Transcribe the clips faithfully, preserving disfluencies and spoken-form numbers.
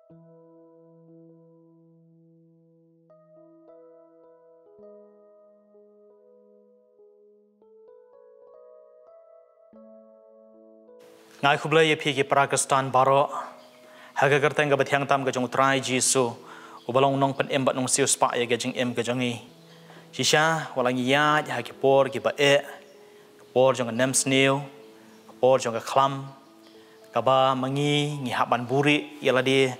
Nga ai khublei ïa phi ki para Khristan baroh ha ka kyrteng kaba thiang tam ka jong U Trai Jisu, uba long u nongpynim bad nongsiewspah ïa ka jingim ka jong ngi. Shisha wat la ngi ïaid ha ki por kiba eh, ka por jong ka nemsniew, ka por jong ka khlam, kaba ma ngi ngi hap ban buhrieh ïa lade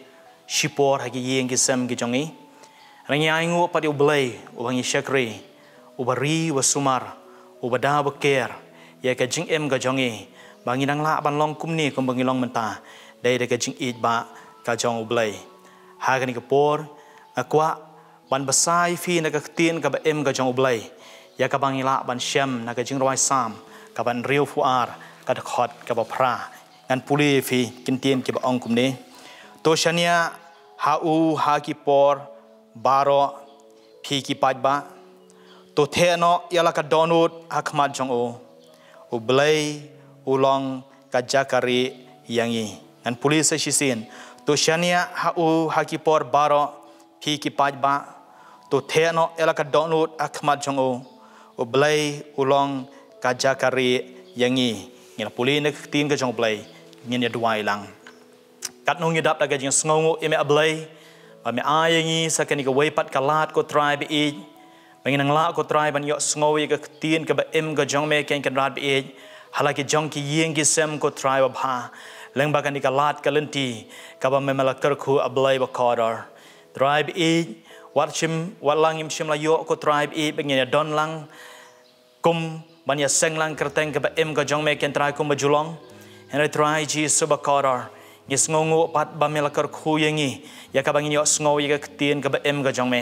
shipor ha ki ïing ki sem ki jong ngi. Hynrei ngi ainguh pat ïa U Blei uba ngi shakri, uba ri uba sumar, uba da uba ker ïa ka jingim ka jong ngi, ba ngi nang lah ban long kumne kumba ngi long mynta, dei da ka jingïeit ba ka jong U Blei. Ha kane ka por nga kwah ban bsa ïa phi na ka ktien kaba im ka jong U Blei, ïa kaba ngi lah ban shem na ka Jingrwai Salm kaba hynriewphew ar, ka dkhot kaba phra. Ngan pule ïa phi ki ktien kiba ong kumne: To shaniah ha u ha ki por baroh, phi ki paidbah. To theh noh ïa la ka dohnud ha khmat jong u. U Blei u long ka jaka rieh ïa ngi. Ngan pule sa shisien: To shaniah ha u ha ki por baroh, phi ki paidbah. To theh noh ïa la ka dohnud ha khmat jong u. U Blei u long ka jaka rieh ïa ngi. Ngin pule na ka ktien ka jong U Blei, ngin ïa duwai lang. Katno ngi dap da ka jingsngewnguh ïa me A Blei, ba me ai ïa ngi sa kane kawei pat ka lad, ko Trai ba ïeit, ba ngin nang lah, ko Trai, ban ïohsngew ïa ka ktien kaba im ka jong me, Kynrad ba ïeit, ha la ki jong ki ïing ki sem, ko Trai babha. Lyngba kane ka lad ka lynti kaba me la kyrkhu, A Blei bakordor. Trai ba ïeit, wat shym, wat la ngim shym la ïoh, ko Trai ba ïeit, ba ngin ïa don lang kum ban ïa seng lang kyrteng kaba im ka jong me, Kynrad, kumba ju long. Hynrei Trai Jisu bakordor, ngi sngewnguh pat ba me la kyrkhu ïa ngi, ïa kaba ngin ïohsngew ïa ka ktien kaba im ka jong me.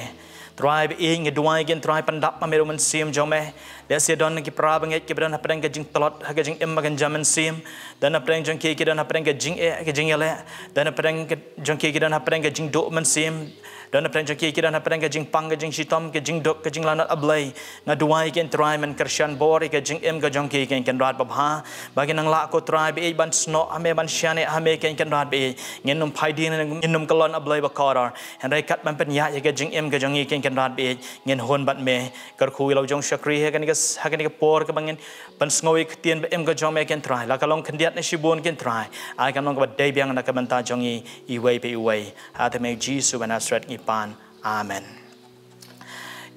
Trai ba ïeit, ngi duwai, Kynrad, pyndap ma me da U Mynsiem jong me. Lehse don ki para bangeit kiba don hapdeng ka jingtlot ha ka jingim ba kynja mynsiem. Don hapdeng jong ki ki don hapdeng ka jingeh ka jingïaleh. Don hapdeng ka jong ki ki don hapdeng ka jingduh mynsiem. Don hapdeng jong ki ki don hapdeng ka jingpang ka jingshitom, ka jingduk ka jinglanot, A Blei. Nga duwai, Kynrad, men kyrshan bor ïa ka jingim ka jong ki, Kynrad babha, ba kin nang lah, ko Trai ba ïeit, ban snoh ha me, ban shaniah ha me, Kynrad ba ïeit. Ngin ym phai dien, ngin ym kyllon, A Blei bakordor. Hynrei kat ban pynïaid ïa ka jingim ka jong ngi, Kynrad ba ïeit, ngin hun bad me. Kyrkhu ïa la u jong shakri ha kane ka, ha kane ka por kaba ngin pynsngew ïa ka ktien ba im ka jong me, Kynrad. La ka long khyndiat ne shibun, Kynrad, ai kan long kaba dei biang na ka bynta jong ngi iwei pa iwei. Ha ka kyrteng Jisu ba Nasaret ngi pan. Amen.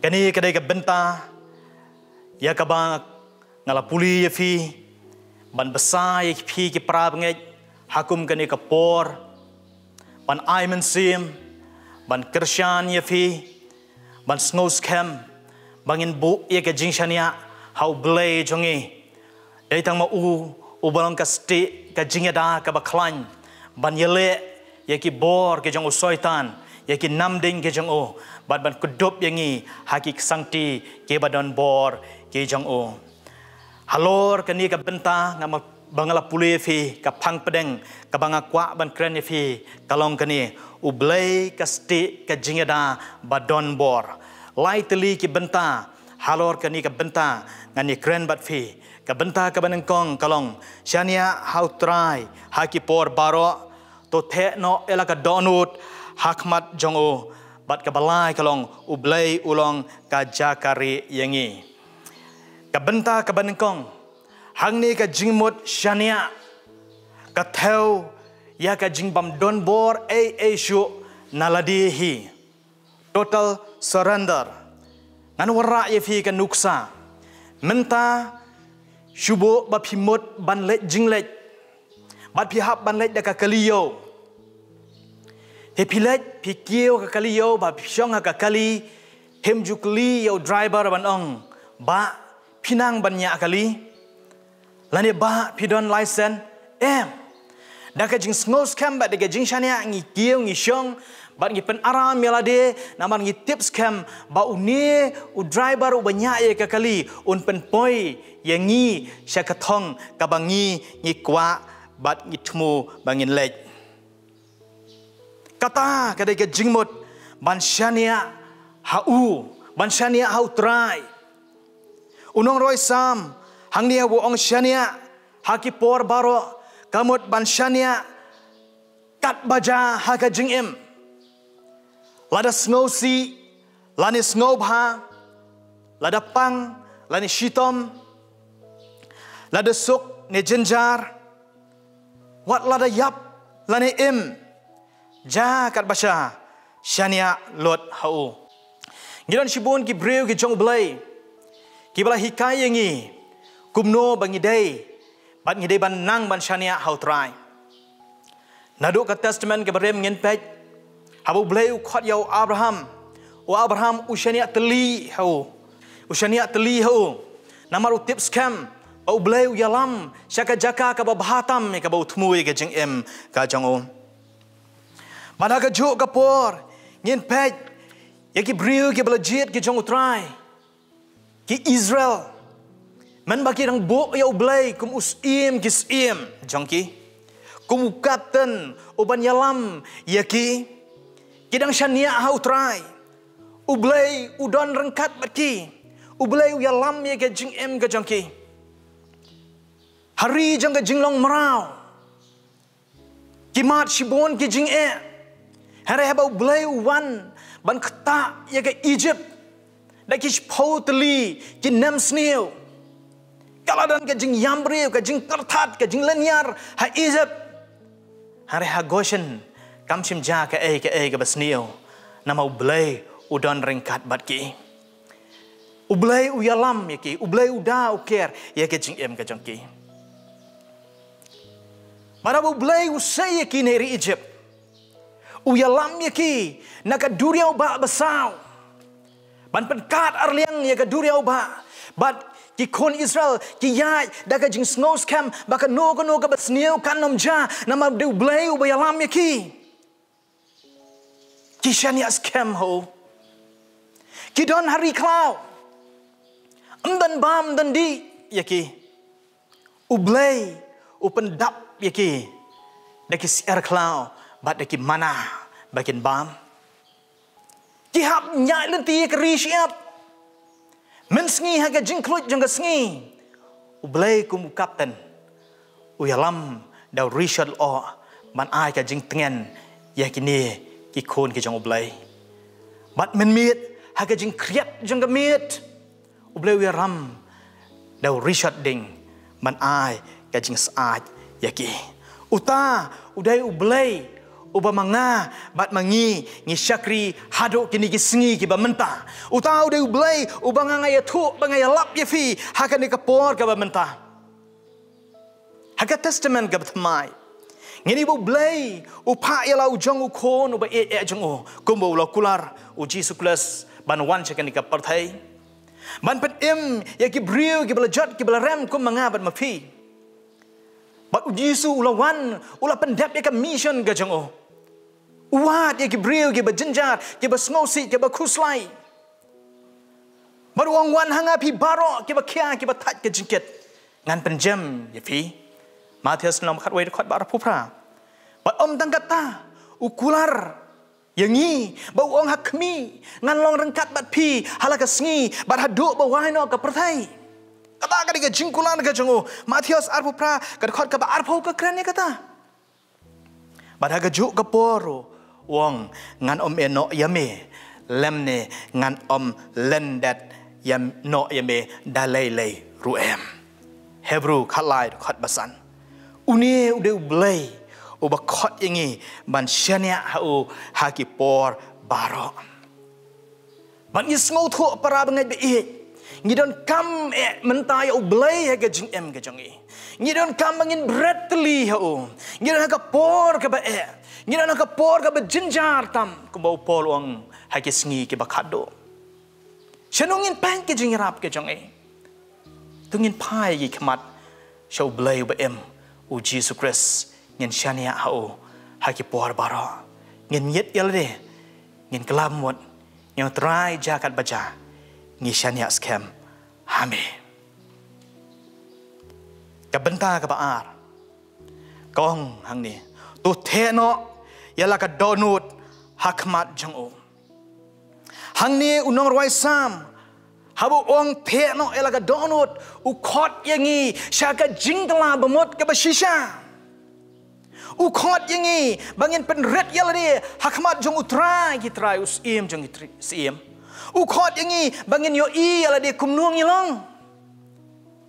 Kane ka dei ka bynta ïa kaba nga la pule ïa phi, ban bsa ïa phi ki para bangeit ha kum kane ka por, ban ai mynsiem, ban kyrshan ïa phi, ban sngewskhem ba ngin buh ïa ka jingshaniah ha U Blei jong ngi. Dei tang ma u uba long ka stieh ka jingïada kaba khlaiñ, ban ïaleh ïa ki bor ki jong u Soitan, ïa ki namding ki jong u, bad ban kdup ïa ngi ha ki ksangti kiba don bor ki jong u. Halor kane ka bynta nga ma, ba nga la pule ïa phi, ka phang pdeng kaba nga kwah ban kren ïa phi ka long kane: U Blei ka stieh ka jingïada ba don bor. Lai tylli ki bynta halor kane ka bynta ngan ïa kren bad phi. Ka bynta kaba nyngkong ka long: Shaniah ha U Trai ha ki por baroh. To theh noh ïa la ka dohnud ha khmat jong u. Bad kaba lai ka long: U Blei u long ka jaka rieh ïa ngi. Ka bynta kaba nyngkong, hangne ka jingmut shaniah ka thew ïa ka jingbym don bor ei ei shuh na lade hi. Total surrender. Ngan wanrah ïa phi ka nuksa. Mynta shu buh ba phi mut ban leit jingleit, bad phi hap ban leit da ka kali ïew. Te phi leit, phi kiew ka kali ïew, ba phi shong ha ka kali, phim ju kylli ïa u driver ban ong: Bah, phi nang ban ñiah kali? Lane: Bah, phi don license? Em. Da ka jingsngewskhem bad da ka jingshaniah ngi kiew ngi shong, bad ngi pynaram ïa lade, namar ngi tip skhem ba une u driver uba ñiah ïa ka kali un pynpoi ïa ngi sha ka thong kaba ngi, ngi kwah bad ngi thmu ba ngin leit. Kata ka dei ka jingmut ban shaniah ha u, ban shaniah ha U Trai. U nongrwai Salm hangne uba ong shaniah ha ki por baroh, ka mut ban shaniah katba jia ha ka jingim. Lada sngewsih lane sngewbha, lada pang lane shitom, lada suk ne jynjar, wat lada ïap lane im, jia katba jia, shaniah lut ha u. Ngi don shibun ki briew ki jong U Blei kiba la hikai ïa ngi kumno ba ngi dei, bad ngi dei ban nang ban shaniah ha U Trai. Naduh ka Testament kaba rim ngin peit, haba U Blei u khot ïa u Abraham, u Abraham u shaniah tylli ha u. U shaniah tylli ha u. Namar u tip skhem ba U Blei u ïalam sha ka jaka kaba bha tam ïa kaba u thmu ïa ka jingim ka jong u. Bad ha kajuh ka por ngin peit ïa ki briew kiba la jied ki jong U Trai, ki Israel, mynba ki dang buh ïa U Blei kum u syiem ki syiem jong ki, kum u kapten u ban ïalam ïa ki, ki dang shaniah ha U Trai. U Blei u don ryngkat bad ki. U Blei u ïalam ïa ka jingim ka jong ki. Ha ri jong ka jinglong mraw, ki mad shibun ki jingeh. Hynrei haba U Blei u wan ban ktah ïa ka Egypt da ki shiphew tylli ki nemsniew, ka la don ka jingïambriew, ka jingkyrthat, ka jinglynñiar ha Egypt. Hynrei ha Goshen kam shym jia kaei kaei kaba sniew, namar U Blei u don ryngkat bad ki. U Blei u ïalam ïa ki, U Blei u da u ker ïa ka jingim ka jong ki. Bad haba U Blei u sei ïa ki na ri Egypt, u ïalam ïa ki na ka duriaw ba basaw, ban pynkhat arliang ïa ka duriaw ba. Bad ki khun Israel ki ïaid da ka jingsngewskhem ba kano kano kaba sniew kan ym jia, namar dei U Blei uba ïalam ïa ki. Ki shaniah skhem ha u. Ki don ha ri khlaw. Ym don bam, ym don dih ïa ki. U Blei u pyndap ïa ki da ki syiar khlaw bad da ki manna ba kin bam. Ki hap ñiah lynti ïa ka ri shyiap. Mynsngi ha ka jingkhluit jong ka sngi, U Blei kum u kapten u ïalam da u rishot lyoh ban ai ka jingtngen ïa kine ki khun ki jong U Blei. Bad mynmiet ha ka jingkhriat jong ka miet, U Blei u ïalam da u rishot ding ban ai ka jingsyaid ïa ki. Uta u dei U Blei uba ma nga bad ma ngi ngi shakri haduh kine ki sngi kiba mynta. Uta u dei U Blei uba nga nga ïathuh, ba nga ïalap ïa phi ha kane ka por kaba mynta. Ha ka Testament kaba thymmai ngin ïohi ba U Blei u phah ïa la u jong u khun uba ïeit eh jong u, kumba u la kular, U Jisu Khrist, ban wan sha kane ka pyrthei ban pynim ïa ki briew kiba la jot, kiba la rem kum ma nga bad ma phi. Bad U Jisu u la wan, u la pyndep ïa ka mission ka jong u. U wad ïa ki briew kiba jynjar, kiba sngewsih, kiba khuslai. Bad u ong, wan ha nga phi baroh kiba khia, kiba thait ka jingkit, ngan pynjem ïa phi. Mathaios lynnong khatwei, dkhot ba arphew phra. Bad ym tang katta, u kular ïa ngi ba u ong, ha khmih ngan long ryngkat bad phi ha la ka sngi bad haduh ba wai noh ka pyrthei. Kata ka dei ka jingkular ka jong u. Mathaios arphew phra, ka dkhot kaba arphew ka kren ïa kata. Bad ha kajuh ka por u ong, ngan ym ïehnoh ïa me, lymne ngan ym lyndet ïa, noh ïa me da lei lei ruh em. Hebru khatlai, dkhot ba san. Une u dei U Blei uba khot ïa ngi ban shaniah ha u ha ki por baroh. Bad ngi sngewthuh, para bangeit ba ïeit, ngi donkam eh mynta ïa U Blei ha ka jingim ka jong ngi. Ngi donkam ba ngin bret tylli ha u. Ngi don ha ka por kaba eh. Ngi don ha ka por kaba jynjar tam, kumba u Paul u ong, ha ki sngi kiba khatduh. Shano ngin peit ka jingïarap ka jong ngi? To ngin phai ïa ki khmat sha U Blei uba im, U Jisu Khrist, ngin shaniah ha u ha ki por baroh. Ngin ñiad ïa lade, ngin klam mut, ngin ong, Trai, jia katba jia, ngi shaniah skhem ha me. Ka bynta kaba ar ka ong hangne, to theh noh ïa la ka dohnud ha khmat jong u. Hangne u nongrwai Salm, haba u ong theh noh ïa la ka dohnud, u khot ïa ngi sha ka jingkylla bamut kaba shisha. U khot ïa ngi ba ngin pynrit ïa lade ha khmat jong U Trai ki trai, U Syiem jong ki trai, Syiem. U khot ïa ngi ba ngin ïohi ïa lade kumno ngi long.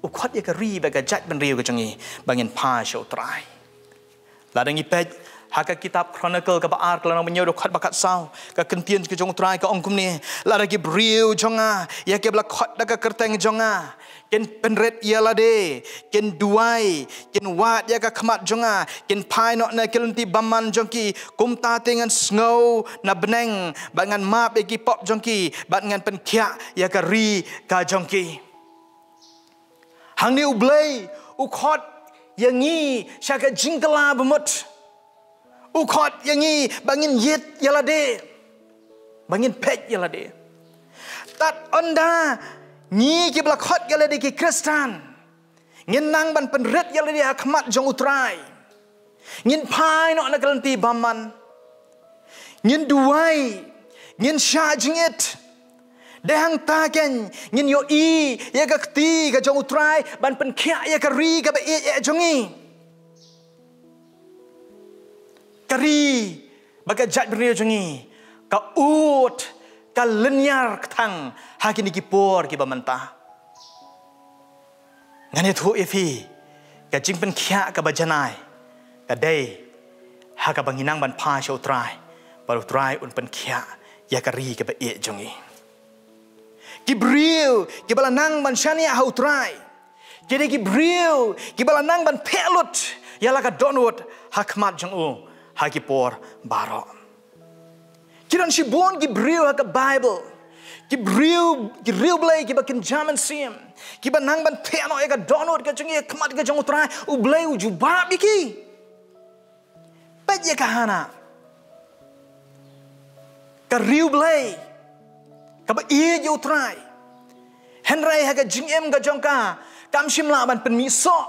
U khot ïa ka ri bad ka jaitbynriew ka jong ngi ba ngin phai sha U Trai. Lada ngi peit ha ka kitab Chronicle kaba ar, ka lynnong ba hynñiew, dkhot ba khatsaw, ka ktien ka jong U Trai ka ong kumne: Lada ki briew jong nga, ïa kiba la khot da ka kyrteng jong nga, kin pynrit ïa lade, kin duwai, kin wad ïa ka khmat jong nga, kin phai noh na ki lynti bymman jong ki, kumta te ngan sngew na bneng bad ngan map ïa ki pop jong ki bad ngan pynkhiah ïa ka ri ka jong ki. Hangne U Blei u khot ïa ngi sha ka jingkylla bamut. U khot ïa ngi ba ngin ïit ïa lade, ba ngin peit ïa lade. Tad ynda ngi kiba la khot ïa lade ki Khristan ngin nang ban pynrit ïa lade ha khmat jong U Trai, ngin phai noh na ka lynti bymman, ngin duwai, ngin shah jingit, dei hangta keiñ ngin ïohi ïa ka kti ka jong U Trai ban pynkhiah ïa ka ri kaba ïeit eh jong ngi. Ka ri bad ka jaitbynriew jong ngi ka ud, ka lynñiar kthang ha kine ki por kiba mynta. Ngan ïathuh ïa phi, ka jingpynkhiah kaba janai ka dei ha kaba ngi nang ban phai sha U Trai, bad U Trai un pynkhiah ïa ka ri kaba ïeit jong ngi. Ki briew kiba la nang ban shaniah ha U Trai ki dei ki briew kiba la nang ban theh lut ïa la ka dohnud ha khmat jong u ha ki por baroh. Ki don shibun ki briew ha ka Baibl, ki briew, ki riewblei kiba kynja mynsiem, kiba nang ban theh noh ïa ka dohnud ka jong ngi ha khmat ka jong U Trai, U Blei u jubab ïa ki. Peit ïa ka Hana, ka riewblei kaba ïeit ïa U Trai. Hynrei ha ka jingim ka jong ka, kam shym lah ban pynmih soh.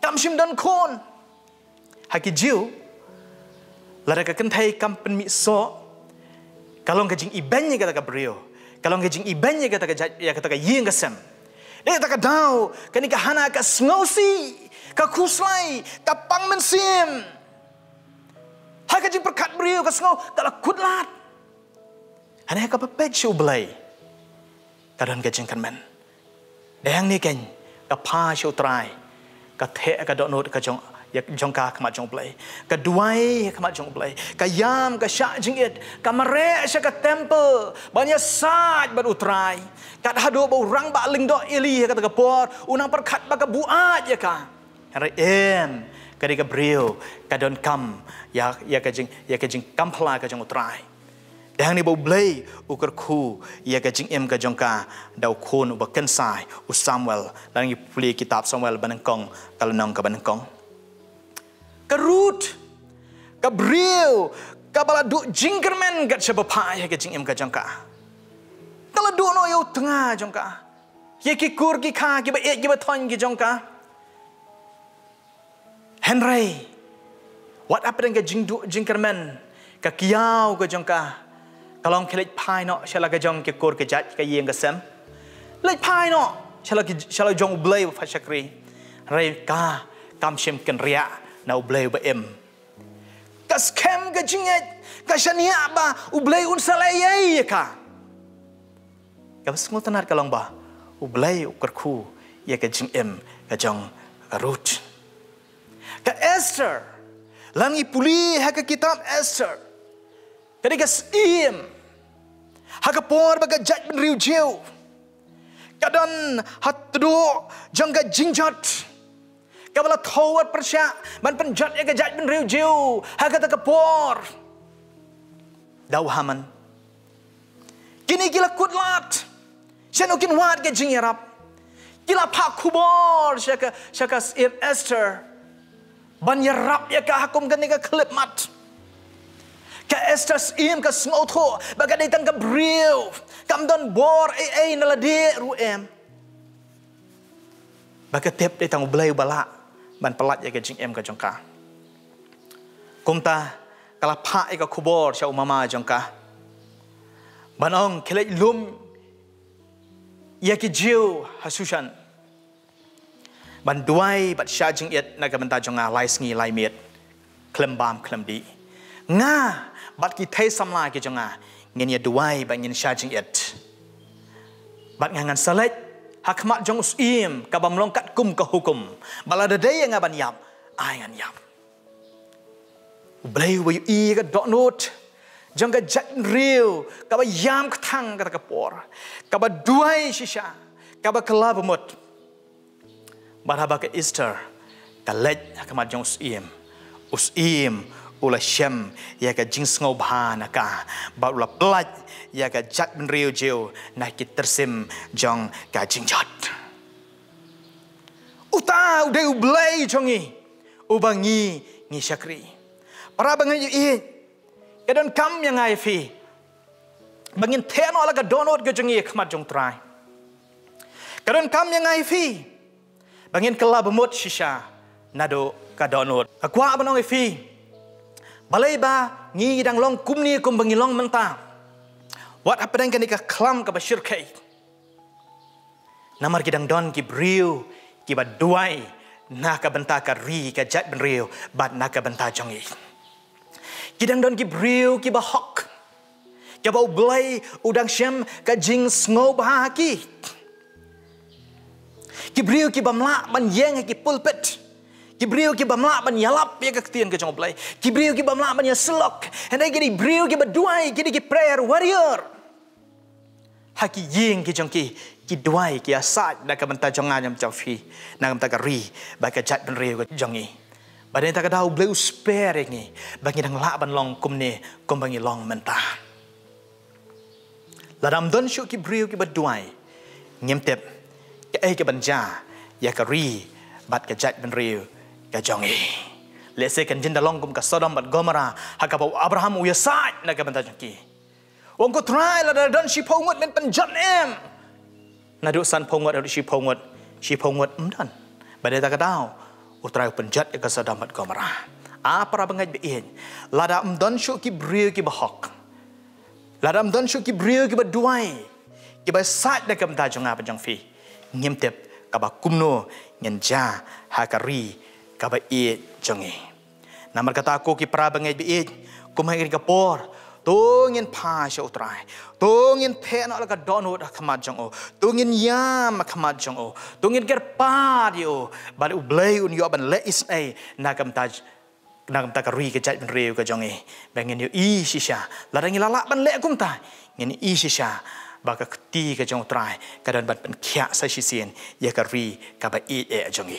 Kam shym don khun. Ha ki Jiw, lada ka kynthei kam pynmih soh, ka long ka jingibeiñ ïa kata ka briew, ka long ka jingibeiñ ïa kata ka jait, ïa kata ka ïing ka sem. Dei kata ka daw kane ka Hana ka sngewsih, ka khuslai, ka pang mynsiem. Ha ka jingpyrkhat briew ka sngew ka la kut lad. Hynrei ha kaba peit sha U Blei ka don ka jingkyrmen. Dei hangne keiñ ka phai sha U Trai, ka theh ka dohnud ka jong, ïa, jong ka ha khmat jong U Blei, ka duwai ha khmat jong U Blei, ka ïam, ka shah jingit, ka mareh sha ka temple ban ïasaid bad U Trai. Kat haduh ba u rangbah lyngdoh Eli ha kata ka por u nang pyrkhat ba ka buaid ïa ka. Hynrei em, ka dei ka briew ka donkam ïa, ïa ka jing, ïa ka jingkam phylla ka jong U Trai. Dei hangne ba U Blei u kyrkhu ïa ka jingim ka jong ka da u khun uba kynsai, u Samuel. Lada ngi pule kitab Samuel banyngkong, ka lynnong kaba nyngkong. Ka Ruth, ka briew kaba la duh jingkyrmen kat shaba phah ïa ka jingim ka jong ka. Ka la duh noh ïa u tnga jong ka, ïa ki kur ki kha kiba ïeit kiba thoiñ ki jong ka. Hynrei wat hapdeng ka jingduh jingkyrmen, ka kiaw ka jong ka ka long khie leit phai noh sha la ka jong ki kur ki jait, ka ïing ka sem. Leit phai noh sha la ki, sha la jong U Blei uba phah shakri. Hynrei ka kam shym kynriah na U Blei uba im. Ka skhem ka jingngeit, ka shaniah ba U Blei un sa leh ei ïa ka. Kaba sngewtynnat ka long ba U Blei u kyrkhu ïa ka jingim ka jong ka Ruth. Ka Esther, lada ngi pule ha ka kitab Esther, ka dei ka syiem ha ka por ba ka jaitbynriew Jiw ka don ha tduh jong ka jingjot, kaba la thew wat pyrshah ban pynjot ïa ka jaitbynriew Jiw ha kata ka por da u Haman. Kine ki la kut lad, shano kin wad ka jingïarap. Ki la phah khubor sha ka, sha ka syiem Esther ban ïarap ïa ka ha kum kane ka khyllipmat. Ka Esther syiem ka sngewthuh ba ka dei tang ka briew, kam don bor ei ei na lade ruh em. Ba ka tip dei tang U Blei uba lah ban pyllait ïa ka jingim ka jong ka. Kumta ka la phah ïa ka khubor sha u mama jong ka ban ong, khie leit lum ïa ki Jiw ha Shushan. ban duwai bad shah jingit na ka bynta jong nga lai sngi lai miet, khlem bam khlem dih. Nga bad ki thei samla ki jong nga ngin ïa duwai bad ngin shah jingit. Bad nga ngan sa leit ha khmat jong u syiem kaba ym long katkum ka hukum. Bad lada dei ïa nga ban ïap, ai ngan ïap. U Blei u ïohi ïa ka dohnud jong ka jaitbynriew kaba ïam kthang kata ka por, kaba duwai shisha, kaba kylla bamut. Bad haba ka Esther ka leit ha khmat jong u syiem, u syiem u la shem ïa ka jingsngewbha na ka, bad u la pyllait ïa ka jaitbynriew jong u na ki tyrsim jong ka jingjot. Uta u dei U Blei jong ngi, uba ngi ngi shakri. Para bangeit, ka donkam ïa nga ïa phi ba ngin theh noh la ka dohnud ka jong ngi ha khmat jong U Trai. Ka donkam ïa nga ïa phi ba ngin kylla bamut shisha naduh ka dohnud. Nga kwah ban ong ïa phi, balei ba ngi dang long kumne kumba ngi long mynta, wat hapdeng kane ka khlam kaba shyrkhei. Namar ki dang don ki briew kiba duwai na ka bynta ka ri, ka jaitbynriew bad na ka bynta jong ngi. Ki dang don ki briew kiba hok, kiba U Blei u dang shem ka jingsngewbha ha ki. Ki briew kibym lah ban ïeng ha ki pulpit. Ki briew kibym lah ban ïalap ïa ka ktien ka jong U Blei. Ki briew kibym lah ban ïasyllok. Hynrei ki dei briew kiba duwai, ki dei ki prayer warrior. Ha ki ïing ki jong ki, ki duwai, ki ïasaid na ka bynta jong nga, jong phi, na ka bynta ka ri bad ka jaitbynriew ka jong ngi. Bad nangta ka daw U Blei u sper ïa ngi ba ngi dang lah ban long kumne kumba ngi long mynta. Lada ym don shuh ki briew kiba duwai, ngim tip kaei kaban jia ïa ka ri bad ka jaitbynriew ka jong ngi. Lehse kan jin da long kum ka Sodom bad Gomorrah, ha kaba u Abraham u ïasaid na ka bynta jong ki. U ong, ko Trai, lada don shiphew ngut men pynjot em? Naduh sanphew ngut haduh shiphew ngut, shiphew ngut ym don. Bad nangta ka daw U Trai u pynjot ïa ka Sodom bad Gomorrah. A para bangeit ba ïeit, lada ym don shuh ki briew kiba hok, lada ym don shuh ki briew kiba duwai, kiba ïasaid na ka bynta jong nga bad jong phi, ngim tip kaba kumno ngin jia ha ka ri kaba ïeit jong ngi. Namar kata, ko ki para bangeit ba ïeit, kum ha kane ka por, to ngin phai sha U Trai. To ngin theh noh la ka dohnud ha khmat jong u. To ngin ïam ha khmat jong u. To ngin kyrpad ïa u. Bad U Blei un ïoh ban leh isynei na ka bynta, na ka bynta ka ri, ka jaitbynriew ka jong ngi. Ba ngin ïohi shisha, lada ngi la lah ban leh kumta, ngin ïohi shisha ba ka kti ka jong U Trai ka don ban pynkhiah sa shisien ïa ka ri kaba ïeit eh jong ngi.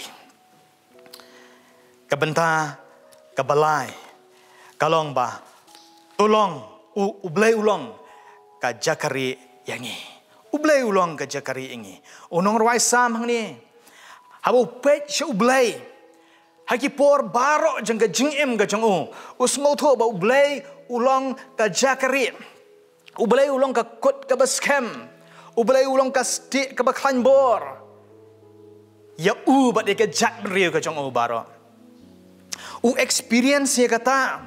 Ka bynta kaba lai ka long ba, to long, U, U Blei u long ka jaka rieh ïa ngi. U Blei u long ka jaka rieh ïa ngi. U nongrwai Salm hangne, haba u peit sha U Blei ha ki por baroh jong ka jingim ka jong u, u sngewthuh ba U Blei u long ka jaka rieh. U Blei u long ka kut kaba skhem. U Blei u long ka stieh kaba khlaiñ bor ïa u bad ïa ka jaitbynriew ka jong u baroh. U experience ïa kata,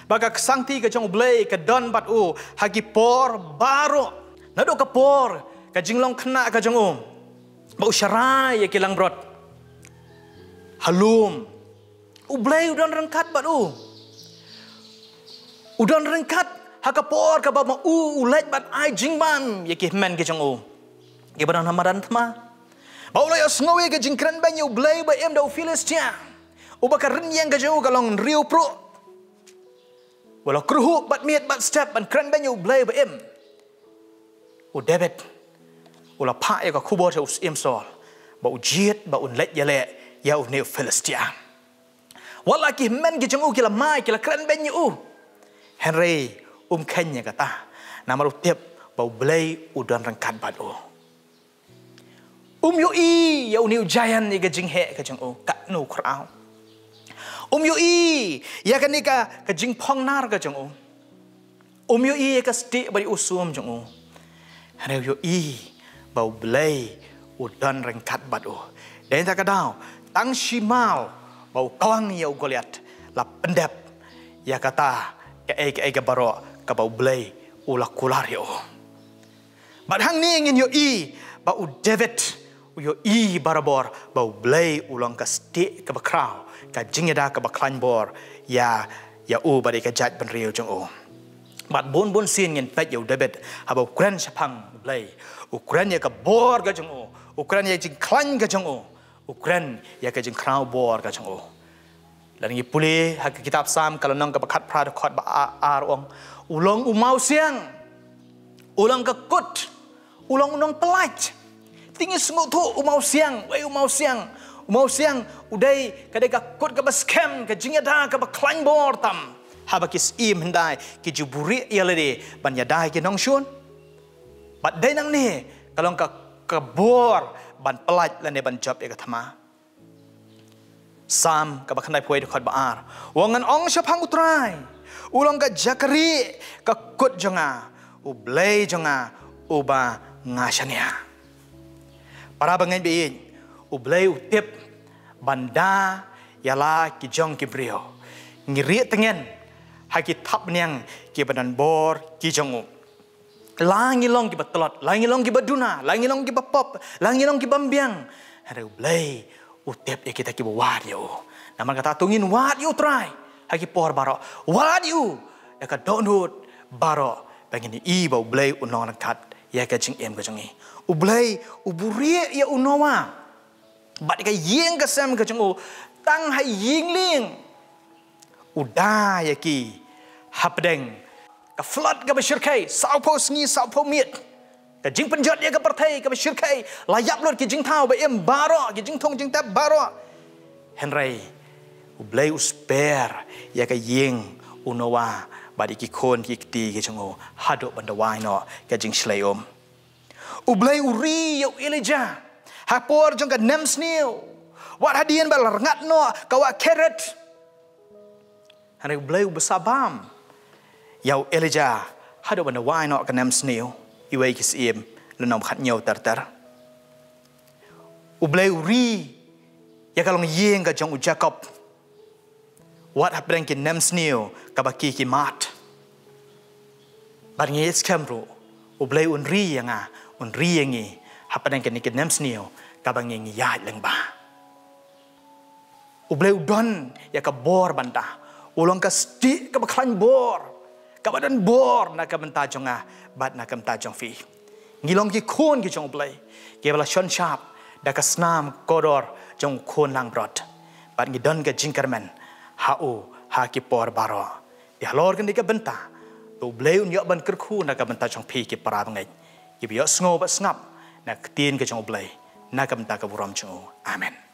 ba ka ksangti ka jong U Blei ka don bad u ha ki por baroh. Naduh ka por ka jinglong khynnah ka jong u, ba u sharai ïa ki langbrot ha lum, U Blei u don ryngkat bad u. U don ryngkat ha ka por kaba ma u u leit ban ai jingbam ïa ki hynmen ki jong u, kiba don ha madan thma. Ba u la ïohsngew ïa ka jingkrenbeiñ ïa U Blei ba im da u Philistia, uba ka rynïeng ka jong u ka long hynriew pruh. U la kyrhuh bad miet bad step ban krenbeiñ ïa U Blei ba im. U David u la phah ïa ka khubor sha u syiem Saul, ba u jied ba un leit ïaleh ïa une u Philistia. Wat la ki hynmen ki jong u ki la mai, ki la krenbeiñ ïa u, hynrei um kheiñ ïa kata, namar u tip ba U Blei u don ryngkat bad u. Um ïohi ïa une u giant ïa ka jingheh ka jong u, katno khraw. Um ïohi ïa kane ka, ka jingphongnar ka jong u. Um ïohi ïa ka stieh bad ïa u sum jong u. Hynrei u ïohi ba U Blei u don ryngkat bad u. Dei na kata ka daw, tang shi maw ba u kawang ïa u Goliath, la pyndep ïa kata kaei kaei ka baroh kaba U Blei u la kular ïa u. Bad hangne ngin ïohi ba u David u ïohi barabor ba U Blei u long ka stieh kaba khraw, ka jingïada kaba khlaiñ bor ïa, ïa u bad ïa ka jaitbynriew jong u. Bad bun bun sien ngin peit ïa u David haba u kren shaphang U Blei, u kren ïa ka bor ka jong u, u kren ïa ka jingkhlaiñ ka jong u, u kren ïa ka jingkhraw bor ka jong u. Lada ngi pule ha ka kitab Salm ka lynnong kaba khatphra dkhot ba a-, ar, u ong, u long u mawsiang, u long ka kut, u long u nongpyllait. Te ngi sngewthuh u mawsiang, wei u mawsiang, u mawsiang u dei, ka dei ka kut kaba skhem, ka jingïada kaba khlaiñ bor tam. Haba ki syiem hyndai ki ju buhrieh ïa lade ban ïada ïa ki nongshun. Bad dei nangne ka long ka, ka bor ban pyllait lane ban jop ïa ka thma. Salm kaba khyndai phew wei dkhot ba ar, u ong, ngan ong shaphang U Trai, u long ka jakri, ka kut jong nga, U Blei jong nga, uba nga shaniah. Para bangeit ba ïeit, U Blei u tip ban da ïa la ki jong ki briew. Ngi rieh tngen ha ki thapniang kiba donbor ki jong u. La ngi long kiba tlot, la ngi long kiba duna, la ngi long kiba pop, la ngi long kiba biang, hynrei U Blei u tip ïa kita kiba wad ïa u. Namar kata to ngin wad ïa U Trai ha ki por baroh, wad ïa u da ka dohnud baroh, ba ngin ïohi ba U Blei u nongryngkat ïa ka jingim ka jong ngi. U Blei u buhrieh ïa u Noah bad ka ïing ka sem ka jong u, tang ha ïing lieng u da ïa ki hapdeng ka flood kaba shyrkhei, sawphew sngi sawphew miet. Ka jingpynjot ïa ka pyrthei kaba shyrkhei, la ïap lut ki jingthaw ba im baroh, ki jingthung jingtep baroh. Hynrei U Blei u sper ïa ka ïing u Noah bad ïa ki khun ki kti ki jong u haduh ban da wai noh ka jingshlei um. U Blei u ri ïa u Elijah ha por jong ka nemsniew. Wat hadien ba la rngat noh ka wah Kerith, hynrei U Blei u bsa bam ïa u Elijah haduh ban da wai noh ka nemsniew. Iwei ki Syiem lynnong ba khathynñiew ter ter. U Blei u ri ïa ka longïing ka jong u Jakob wat hapdeng ki nemsniew kaba ki ki mad. Bad ngi ïeit skhem ruh, U Blei un ri ïa nga, un ri ïa ngi hapdeng kine ki nemsniew kaba ngi ngi ïaid lyngba. U Blei u don ïa ka bor ban da, u long ka stieh kaba khlaiñ bor, kaba donbor na ka bynta jong nga bad na ka bynta jong phi. Ngi long ki khun ki jong U Blei, kiba la shon shap da ka snam kordor jong u Khun langbrot, bad ngi don ka jingkyrmen ha u ha ki por baroh. Te halor kane ka bynta, to U Blei un ïoh ban kyrkhu na ka bynta jong phi ki para bangeit, kiba ïohsngew bad sngap na ka ktien ka jong U Blei na ka bynta ka burom jong u. Amen.